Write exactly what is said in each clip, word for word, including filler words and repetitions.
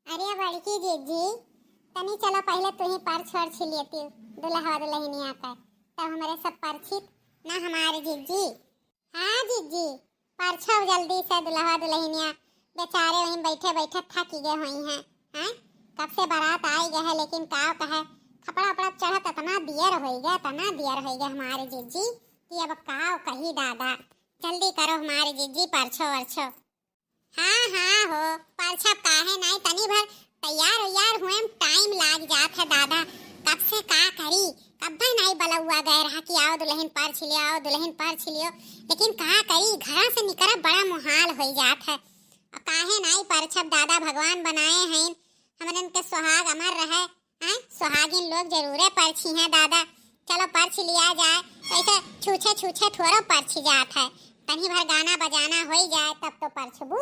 अरे बड़की जिज्जी, तनी चलो पहिले तू ही परछ ओरछ लेती दुल्हवा दुल्हनिया का, तब हमरे सब परछित ना हमारे जिज्जी। हाँ जिज्जी, परछो जल्दी से दुल्हवा दुल्हनिया, बेचारे वहीं बैठे बैठे थकी गए हुई हैं। हैं, कब से बारात आई गए है, लेकिन का कहे, खपड़ा उपड़ा चढ़त इतना दियर होई गए, इतना दियर होई गए हमारे जिज्जी कि अब का कही दादा। जल्दी करो हमारे जिज्जी, परछो ओरछो। हाँ हाँ हो, परछब काहे नाई, तनी भर तैयार उयार हुएम टाइम लाग जात है दादा। कब से का करी, कब्बे नाई बलौआ गए रहा कि आओ दुल्हन परछ लियो, आओ दुल्हन परछ लियो, लेकिन का करी, घरा से निकरब बड़ा मुहाल होई जात है। अब काहे नाई परछब दादा, भगवान बनाए हैं, हमरन के सुहाग अमर रहे। हैं, सुहागिन लोग जरूरे परछी हैं दादा। चलो परछ लिया जाए, ऐसे छूछे छूछे थोड़ो परछ जात है, तनी भर गाना बजाना होई जाए तब तो परछबू।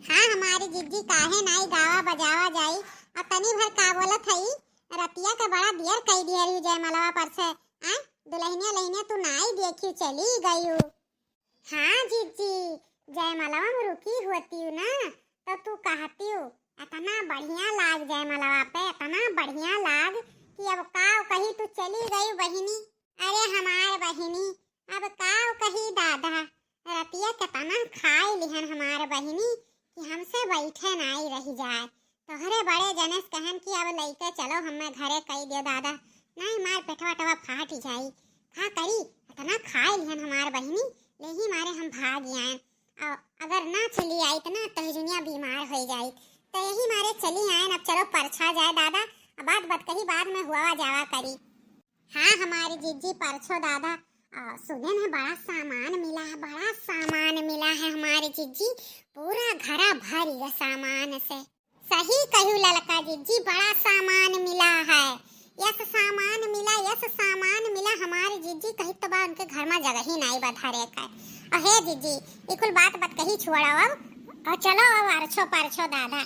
हाँ हमारी जिज्जी, काहे नाई गावा बजावा जाई। और तनी भर का बोलत हई, रतिया के बड़ा दियर कई दियर यू जयमलवा पर से। हैं, दुल्हनिया लहनिया तू नाई देखी चली गयू। हाँ जिज्जी, जयमलवा में रुकी होती ना तो तू कहती, इतना बढ़िया लाग जयमलवा पे, इतना बढ़िया लाग कि अब का कही, तू चली गई बहिनी। अरे हमार बहिनी, अब का कही दादा, रतिया कितना खाई लिहन हमार बहिनी कि हमसे बैठे नाई रह जाए। तोहरे बड़े जने से कहन कि अब लइके चलो, हमें घरे कई दियो दादा, नाई मार पेटवा टवा फाट जाई। का करी, इतना खाए लिहन हमार बहिनी, लेही मारे हम भाग आयन। और अगर ना चली आई तो ना तहजुनिया बीमार हो जाई, तो यही मारे चली आयन। अब चलो परछा जाए दादा, अब बात बतकही बाद में हुआ जावा करी। हाँ हमारी जिज्जी परछो दादा, आ, सुने में बड़ा सामान मिला है, बड़ा सामान मिला है हमारी जिज्जी, पूरा घरा भर गया सामान से। सही कहू ललका जिज्जी, बड़ा सामान मिला है। यस सामान मिला, यस सामान मिला हमारे जिज्जी, कही तो बा उनके घर में जगह ही नाई बा धरे का। अहे जिज्जी, ई कुल बात बतकही छोड़ो अब, और चलो अब अरछो परछो दादा।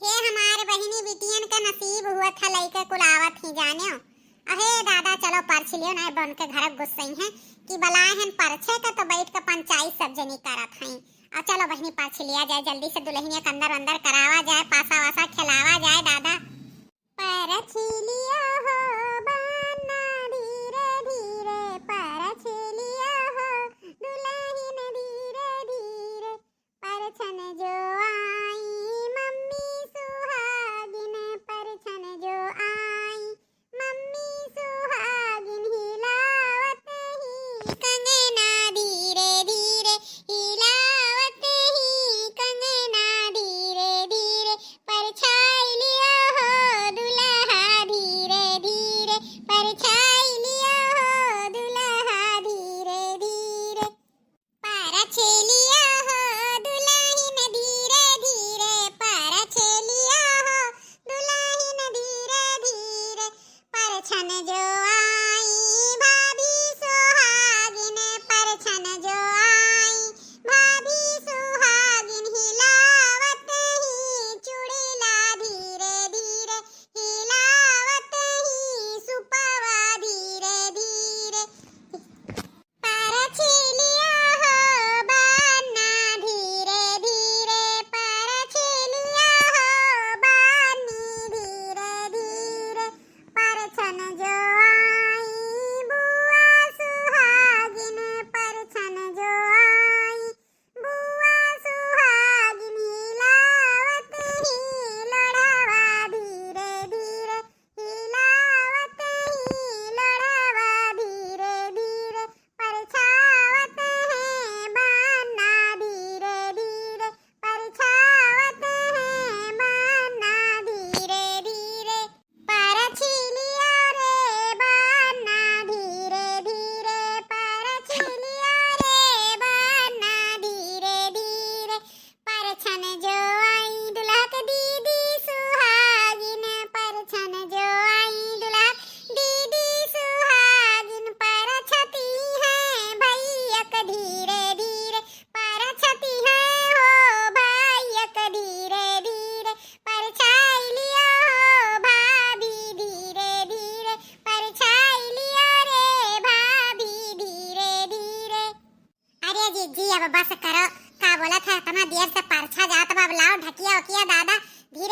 हे हमारे बहिनी बिटियन के नसीब हुआ था लइके कुल आवत ही जान्यो। अहे दादा चलो परछ लियो, नाई बा उनके घर गुस्सई हैं कि बलाए हन परछे के तो बैठ के पंचायत सब जनी करत हैं। आ चलो बहिनी, परछ लिया जाए, जल्दी से दुल्हनिया के अंदर अंदर करावा जाए, पासा वासा खिलावा जाए दादा। परछ लिया हो बन्ना धीरे धीरे, परछ लिया हो दुल्हन धीरे धीरे। परछन जो आई मम्मी सुहागिन, परछन जो आई मम्मी सुहागिन, हिलावत ही कंगना धीरे धीरे, हिलावत ही कंगना धीरे धीरे, परछाई लिया हो दुल्हा धीरे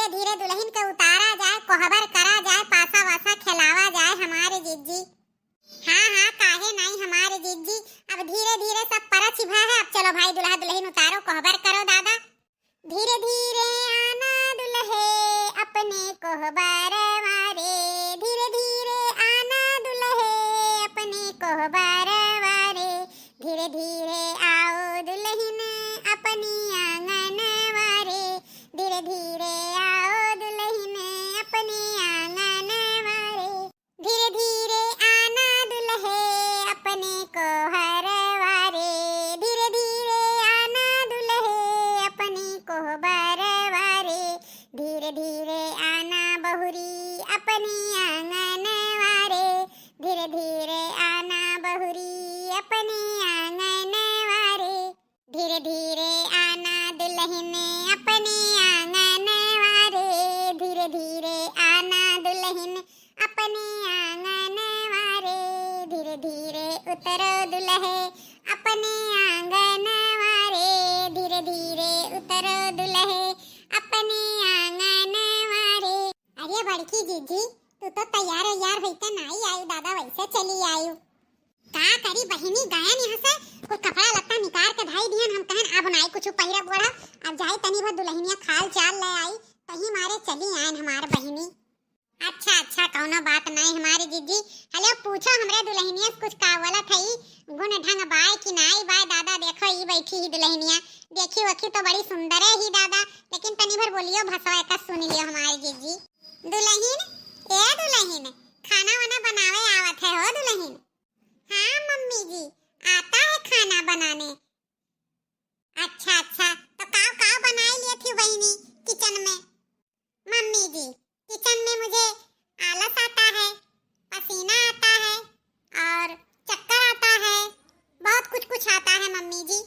धीरे दुलहिन के उतारा जाए, कोहबर करा जाए, पासा वासा खेलावा जाए हमारे जिज्जी। हाँ, हाँ, काहे नाई हमारे जिज्जी। अब धीरे धीरे सब परछ भा है। अब चलो भाई, दुल्हा दुलहिन उतारो, कोहबर करो दादा। धीरे धीरे आना दुलहे अपने कोहबर वारे, धीरे धीरे आना दुलहे अपने कोहबर वारे, धीरे धीरे आओ दुलहिन अपनी आंगन वारे, धीरे धीरे आओ दुलहिन अपनी आंगन वारे। धीरे धीरे आना दुलहे अपने कोहबर वारे, धीरे धीरे आना दुलहे अपने कोहबर वारे, धीरे धीरे आना बहुरी अपने आंगन वारे, धीरे धीरे आना बहुरी अपने आंगन वारे। धीरे धीरे आना दुलहिन अपने आंगन वारे, धीरे धीरे आना दुलहिन अपने आंगन वारे, धीरे धीरे उतरो दुलहे अपने आंगन वारे, धीरे धीरे उतरो दुलहे अपने आंगन वारे। अरे बड़की जिज्जी, तू तो तैयार वैयार होइके नाई आयु दादा, वैसे चली आयु। का करी बहिनी, गयन यहाँ से कुछ कपड़ा लत्ता निकार के धई दिहन। हम कहन अब नाई कुछ पहिरब ओढ़ब, अब जाई तनी भर दुलहिनिया खाल चाल ले आई, तही मारे चली आयन हमार बहिनी। अच्छा अच्छा, कौनो बात नाई हमारे जिज्जी। हेलो, पूछो हमरे दुलहिनिया से कुछ का बोलत है, गुण ढंग बाय कि नाई बाय। दादा देखो ई बैठी ही दुलहिनिया, देखी वखी तो बड़ी सुंदर है ही दादा, लेकिन तनी भर बोलियो भसवा एका सुन लियो हमारे जिज्जी। दुलहिन, ए दुलहिन, खाना वाना बनावे आवत है हो दुलहिन? हाँ मम्मी जी, आता है खाना बनाने। अच्छा अच्छा, तो काव काव बनाई लियत ही बहिनी किचन में? मम्मी जी, किचन में मुझे आलस आता है, पसीना आता है और चक्कर आता है, बहुत कुछ कुछ आता है मम्मी जी।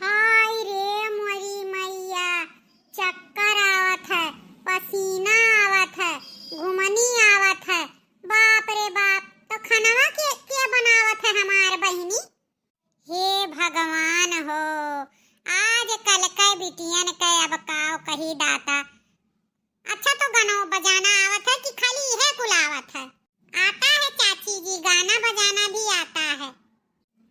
हाय रे मोरी मैया, चक्कर आवत है, पसीना आवत है, घुमनी आवत है, बाप रे बाप। तो खनवा के, के बनावत है हमार बहिनी? हे भगवान हो, आजकल के बिटियन के अब काव कही दाता। अच्छा, तो गाना बजाना आवत है कि खाली इहे कुल आवत है? आता है चाची जी, गाना बजाना भी आता है।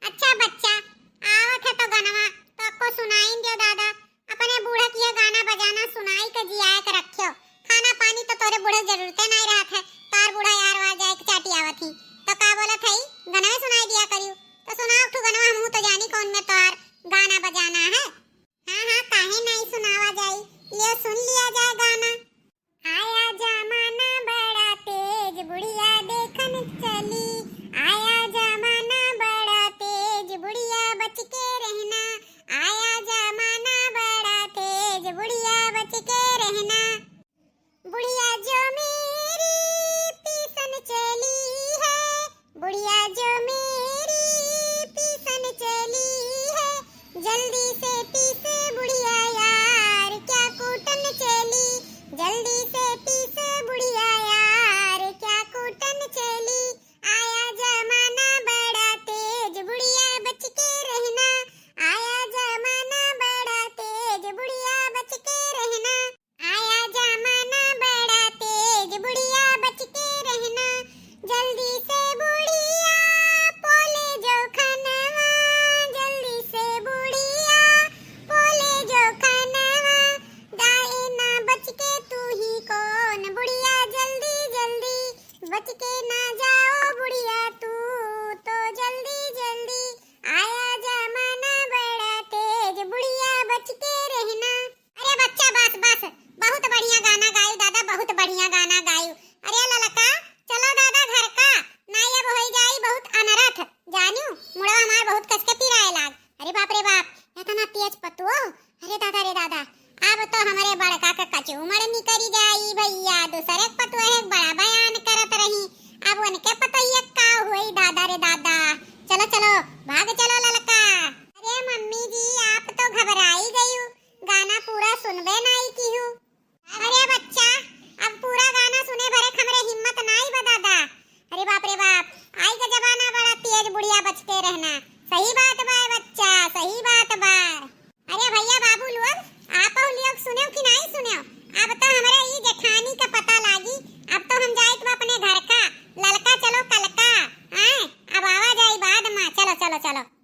अच्छा बच्चा, आवत है तो गनवा तो आपको सुनाइन दियो दादा। अपने बूढ़ा के ये गाना बजाना सुनाई के जियाए के रखियो। खाना पानी तो तोरे बूढ़ा के जरूरते नाई रहत है, तार बूढ़ा यार वार जाए के चाटी आवत ही। तो का बोलत है, गनवे सुनाई दिया करियो। तो सुनाओ ठू गनवा, हमहू तो जानी कौन में तोहार गाना बजाना है। हाँ हाँ, काहे नाई सुनावा जाई, लियो सुन लिया जाए गाना। आया जमाना बड़ा तेज, बुढ़िया देखन चली। आया जमाना बड़ा तेज, बुढ़िया बच के रहना। आया जमाना बड़ा तेज, बुढ़िया बच के रहना। बुढ़िया जो मेरी पीसन चली है, बुढ़िया जो मेरी पीसन चली है, जल्दी से पीस बुढ़िया यार, क्या कूटन चली। जल्दी से पीस बुढ़िया यार, क्या कूटन चली। आया जमाना बड़ा तेज, बुढ़िया बच के रहना। आया जमाना बड़ा तेज, बुढ़िया बच के रहना। आया जमाना बड़ा तेज, बुढ़िया बच के रहना। जल्दी से बुढ़िया पोले जो खनवा, जल्दी से बुढ़िया पोले जो खनवा। गाए ना बच के तू ही कौन बुढ़िया, जल्दी जल्दी बच के ना जाओ बुढ़िया तू तो जल्दी जल्दी। आया जमाना बड़ा तेज, बुढ़िया बच के रहना। अरे बच्चा, बस, बस, बहुत बढ़िया गाना गायू दादा, बहुत बढ़िया गाना गायू। अरे ललका, चलो दादा घर का, नाई अब होई जाई बहुत अनरथ, जानियो, मुड़वा हमार बहुत कस के पिराए लाग। अरे बाप रे बाप, इतना तेज पतुओ, अरे दादा रे दादा, अब तो हमरे बड़का के कचूमर निकरी जाई भैया, दूसरे के पतुआ एक बड़ा बयान करत रही, अब उनके पतोहिया का होई दादा रे दादा। चलो चलो, भाग चलो ललका। अरे मम्मी जी, आप तो घबराई गयू, गाना पूरा सुनबे नाई किहू। अरे बच्चा, अब पूरा गाना सुने भरे हमरे हिम्मत नाई बा दादा। अरे बाप रे बाप, आई का जमाना बड़ा तेज, बुढ़िया बच के रहना। सही बात बा बच्चा, सही बात बा। अरे भैया बाबू लोग, आप लोग सुनेव कि नाई सुनेव? अब तो हमरे ई चलो, चलो।